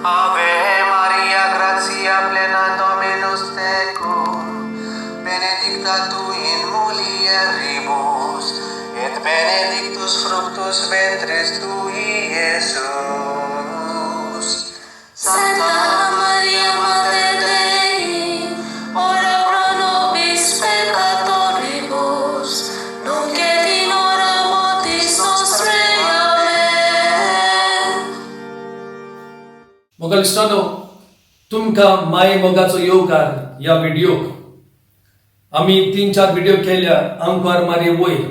Ave Maria, gratia plena, Dominus tecum, benedicta tu in mulieribus, et benedictus fructus ventris tui, Iesus. Santa Maria Mater Dei, ora pro nobis peccatoribus, nunc et in hora mortis nostrae. Amen. मोगाळ इश्टांनो, तुमकां माये मोगाचो येवकार ह्या व्हिडियोक. आमी तीन चार video केल्या आंकवार मारये वयर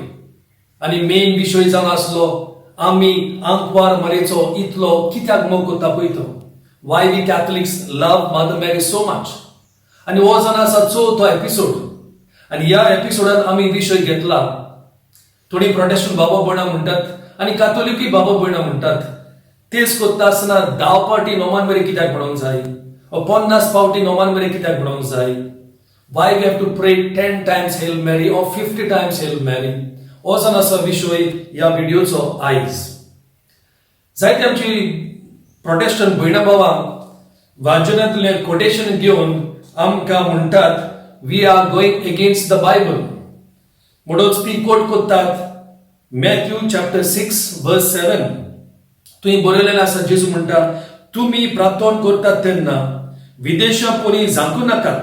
आनी मेन विशय जावन आसलो, आमी आंकवार मारयेचो इतलो कित्याक मोग करता पळय तो, why we Catholics love Mother Mary so much. आनी हो जावन आसा चवथो एपिसोड आनी ह्या एपिसोडान आमी विशय घेतला, थोडी प्रोटेस्टंट बाबा भयणां म्हणटात आनी कातोलिकूय बाबा भयणां म्हणटात, तेच करता आसतना 10 फावटी नोमान मेरी कित्याक म्हणूंक जाय ओ 50 फावटी नोमान मेरी कित्याक म्हणूंक जाय? Why we have to pray 10 times Hail Mary or 50 times Hail Mary? हो जावन आसा विशय ह्या व्हिडियोचो आयज. जायते आमची प्रोटेस्टंट भयणां भावांक वाचनांतलें कोटेशन घेवन आमकां म्हणटात, we are going against the Bible. म्हणूच ती कोट करतात Matthew chapter 6 verse 7. थंय बरयलेलें आसा, जेजू म्हणटा, तुमी प्रार्थना करतात तेन्ना विदेशा परी झांकू नाकात,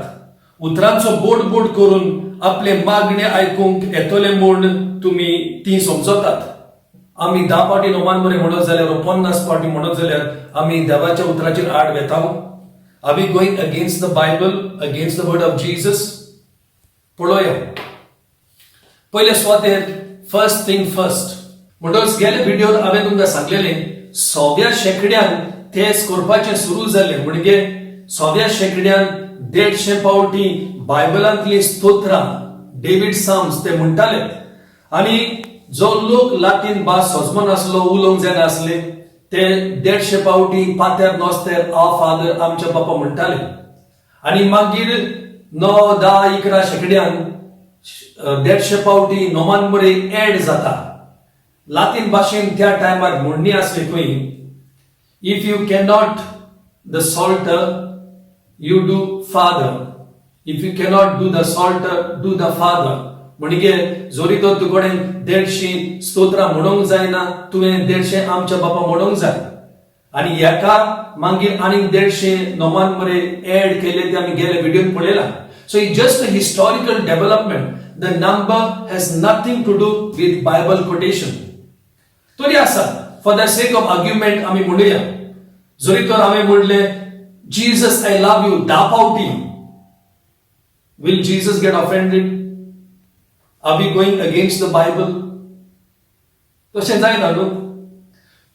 उतरांचो बोड बोड करून आपले मागणे आयकूंक येतले म्हूण तुमी ती समजतात. आमी 10 फावटी नोमान मेरी म्हणत जाल्यार, 50 फावटी म्हणत जाल्यार, आमी देवाच्या उतराचेर आड वेता? Are we going against the Bible, against the word of Jesus? पळोवया पयले सुवातेर, फर्स्ट थिंग फर्स्ट. म्हणटकच गेले व्हिडिओर हांवें तुमकां सांगलेलें, सव्या शेंकड्यान तेच करपाचें सुरू जालें. म्हणजे सव्या शेंकड्यान 150 फावटी बायबलांतली स्तोत्रां, डेवीड साम्स ते म्हणटाले आनी जो लोक लातीन भास सजमन आसलो, उलोवंक जायना आसले, ते 150 फावटी पात्यार नोस्तेर, आवर फादर, आमच्या बापा म्हणटाले. आनी मागीर 9, 10, 11 शेंकड्यान 150 फावटी नोमान मेरी एड जाता. लातीन भाशेन त्या टायमार म्हणणी आसली खंय, if you cannot the Psalter, you do father. If you cannot do the Psalter, do the father. म्हणजे जरी तर तूं कडेन 150 स्तोत्रां म्हणूंक जायना, तुवें 150 आमच्या बापा म्हणूंक जाय. आनी हेका मागीर आनीक 150 नोमान मेरी एड केले, ते आमी गेले व्हिडियोन पळयला. So it just a historical development. The number has nothing to do with Bible quotation. तरी आसा, for the sake of argument आमी म्हणुया, जरी तर हांवें म्हणलें, "Jesus, I love you" 10 फावटी, will Jesus get offended? Are we going against the Bible? तशें जायना न्हू.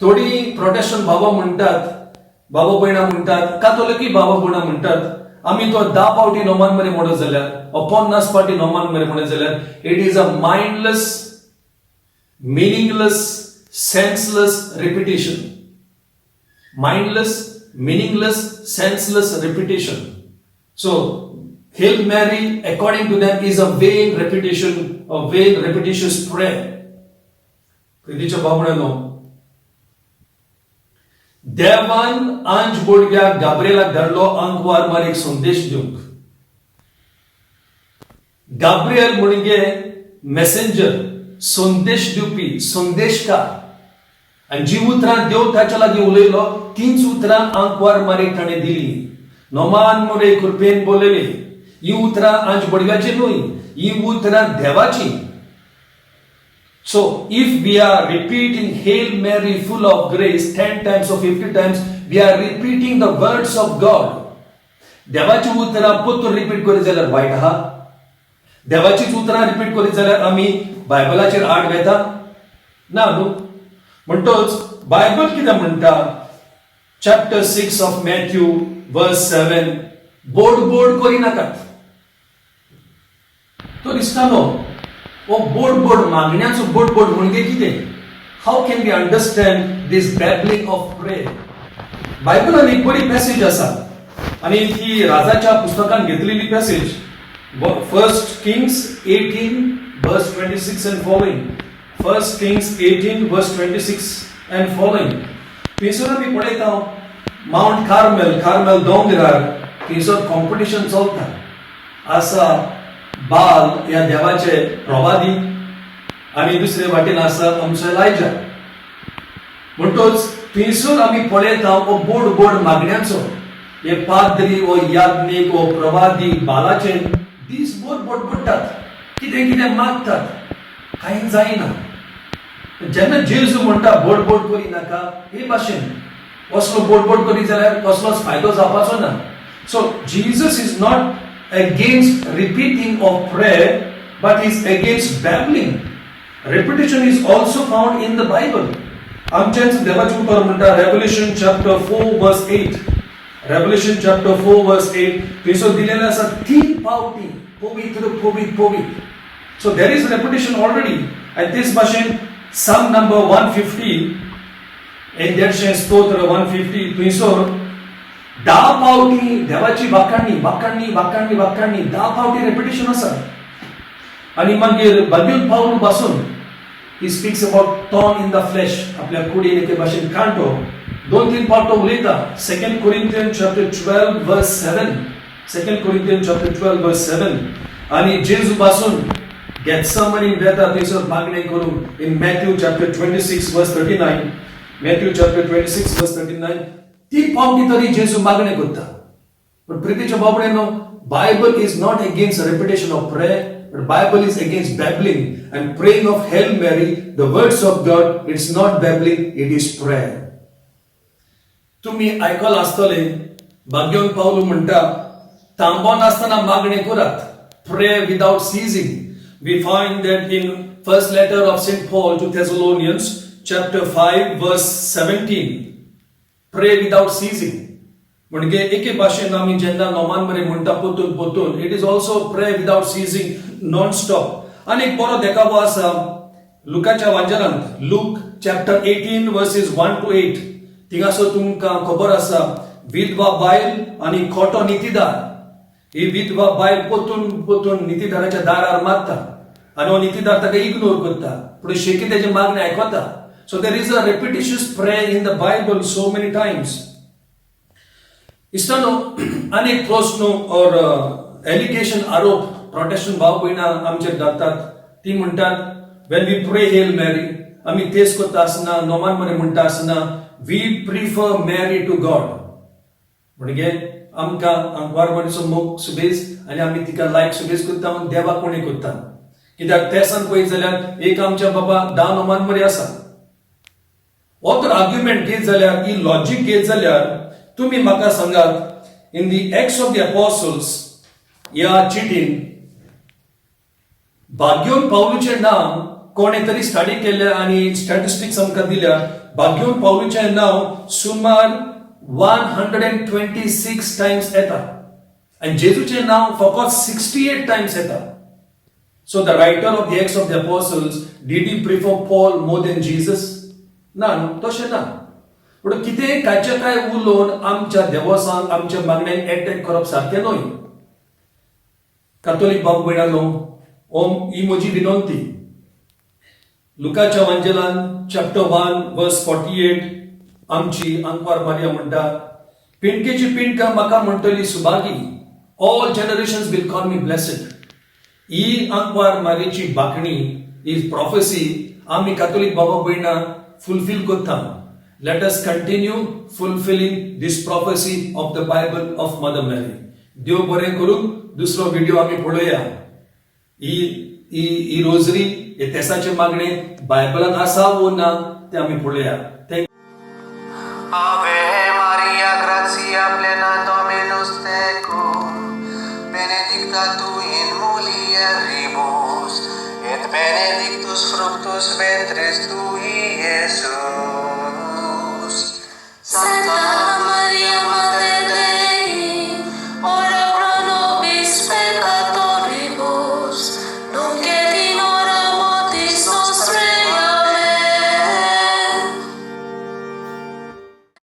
थोडी प्रोटेस्टंट बाबा म्हणटात, बाबा भयणां म्हणटात, कातोलिकूय बाबा भयणां म्हणटात, आमी तो 10 फावटी नोमान मेरी म्हणत जाल्यार वा 50 फावटी नोमान मेरी म्हणत जाल्यार, it is a mindless, meaningless, senseless repetition. Mindless, meaningless, senseless repetition. So Hail Mary, according to them, is a vain repetition, a vain repetitious prayer. प्रितीच्या भावणांनो, देवान आंज बोडग्याक गाब्रिएलाक धाडलो आंकवार मारीक संदेश दिवंक. गाब्रिएल म्हणजे मेसेंजर, संदेश दिवपी, संदेशकार. आनी जी उतरां देव ताच्या लागीं उलयलो, तींच उतरां आंकवार मारीक ताणें दिली. नोमान मुरे कृपेन बोलले. ही उतरां आंज बडव्याची न्हय, ही उतरां देवाची. So if we are repeating "Hail Mary, full of grace" 10 times or 50 times, we are repeating the words of God. देवाची उतरां परतून रिपीट करीत जाल्यार वायट आहा? देवाचीच उतरां रिपीट करीत जाल्यार आमी बायबलाचेर आड वेता ना न्हू? म्हणटच बायबल कितें म्हणटा? Chapter 6 of Matthew, verse 7, बोड बोड करिनाकात. तो दिसतालो हो बोड बोड, मागण्याचो बोड बोड म्हणजे कितें? How can we understand this babbling of prayer? बायबलान एक बरी पॅसेज आसा आनी ती राजाच्या पुस्तकान घेतलेली passage, First Kings 18 verse 26 and following. First Kings 18 verse 26 and following. थंयसर आमी पळयता, मावंट कार्मेल, कार्मेल दोंगरार थंयसर कॉम्पिटिशन चलता आसा. बाल ह्या देवाचे प्रवादी आनी दुसरे वाटेन आसा आमचो एलायजा. म्हणटोच थंयसर आमी पळयता हो बोड बोड मागण्याचो. हे पाद्री वो याज्ञीक वो प्रवादी बालाचे दीसभर बडबडटात, कितें कितें मागतात, कांय जायना. जेन्ना जेजू म्हणटा बोडबोड करी नाका, हे भाशेन असलो बोडबोड करीत जाल्यार कसलोच फायदो जावपाचो ना. So Jesus is not against repeating of prayer, but is against babbling. Repetition is also found in the Bible. आमचेंच देवाचें उतर म्हणटा, Revelation chapter 4 verse 8, Revelation chapter 4 verse 8, थंयसर दिलेलें आसा तीन पावटी पवित्र, पवित्र, पवित्र. So there is repetition already. आनी तेच भाशेन Psalm number 150, एक देडशें स्तोत्र, 150, थंयसर 10 पावटी देवाची वाखाणणी, वाखाणणी, वाखाणणी, वाखाणणी, 10 पावटी रेपिटेशन आसा. आनी मागीर भाग्योन पावल पासून he speaks about thorn in the flesh. आपल्या कुडीन एके भाशेन कांटो, दोन तीन पावटो उलयता. Second Corinthian chapter 12 verse 7, Second Corinthian chapter 12 verse 7. आनी जेजू पासून गेत्समनीन वेता थंयसर मागणें करूंक, in Matthew chapter 26 verse 39, Matthew chapter 26 verse 39, तीन पावटी तरी जेजू मागणें करता. पण प्रितीच्या बाबड्यानो, Bible is not against repetition of prayer, but Bible is against babbling. And praying of Hail Mary, the words of God, it's not babbling, it is prayer. तुम्ही आयकल आसतले, भाग्योन पावलू म्हणटा, थांबो नासतना मागणें करात, pray without ceasing. We find that in first letter of Saint Paul to Thessalonians, chapter 5 verse 17, pray without ceasing. म्हणजे एके भाशेन आमी जेन्ना नोमान मरे म्हणटा पोतून पोतून, it is also pray without ceasing, non stop. आनी एक बरो देखावो आसा लुकाच्या वांजलांत, Luke chapter 18 verses 1 to 8. थिंगासर तुमकां खबर आसा, विधवा बायल आनी खोटो नितीदार. ही विधवा बायल पोतून पोतून नितीदाराच्या दारार मारता आनी हो नितीदार ताका इग्नोर करता, पूण शेकी तेजे मागणें आयकता. So there is a repetitious prayer in the Bible so many times. इश्टानो, अनेक प्रश्न और एलिगेशन, आरोप प्रोटेस्टंट भाव भयणां आमचेर घालतात. ती म्हणटात, when we pray Hail Mary, आमी तेच करता आसतना, नोमान मरे म्हणटा आसतना, we prefer Mary to God. म्हणजे आमकां आंकवार मरीचो मोग सुबेज आनी आमी तिका लायक सुबेज करता, देवाक कोणी करता. कित्याक तेसान पळयत जाल्यार एक आमच्या बाबा 10 नोमान मरी आसा. हो तर आर्ग्युमेंट घेत जाल्यार, ही लॉजीक घेत जाल्यार, तुमी म्हाका सांगात, in the Acts of the Apostles ह्या चिटीन भाग्योन पावलूचें नांव कोणे तरी स्टडी केल्या आनी स्टॅटिस्टिक्स आमकां दिल्या, भाग्योन पावलूचें नांव सुमार 126 times येता आनी जेजूचें नांव फकत 68 टायम्स येता. So the writer of the Acts of the Apostles, did he prefer Paul more than Jesus? ना न्हू, तशें ना. पूण कितें कायचे काय उलोवन आमच्या देवसांक, आमच्या मागण्यांक एटॅक करप सारकें न्हय. कातोलीक भाव भयणांनो, ओम ही म्हजी विनंती. लुकाच्या वांजेलान chapter 1 verse 48, आमची आंकवार मारिया म्हणटा, पिंडकेची पिंडका म्हाका म्हणटली Subhagi, all generations will call me blessed. ही आंकवार मारियेची बाकणी, ही प्रॉफेसी आमी कातोलीक बाबा भयणां फुलफील करता. Let us continue fulfilling this prophecy of the Bible of Mother Mary. देव बरें करून, दुसरो व्हिडिओ आमी पळोवया. ही ही ही रोजरी, हे तेसाचे मागणे बायबलान आसा वो ना ते आमी पळोवया. Thank Ave Maria, gratia plena, Dominus tecum, benedicta tu in mulieribus, et benedictus fructus ventris tui, Iesus. Sancta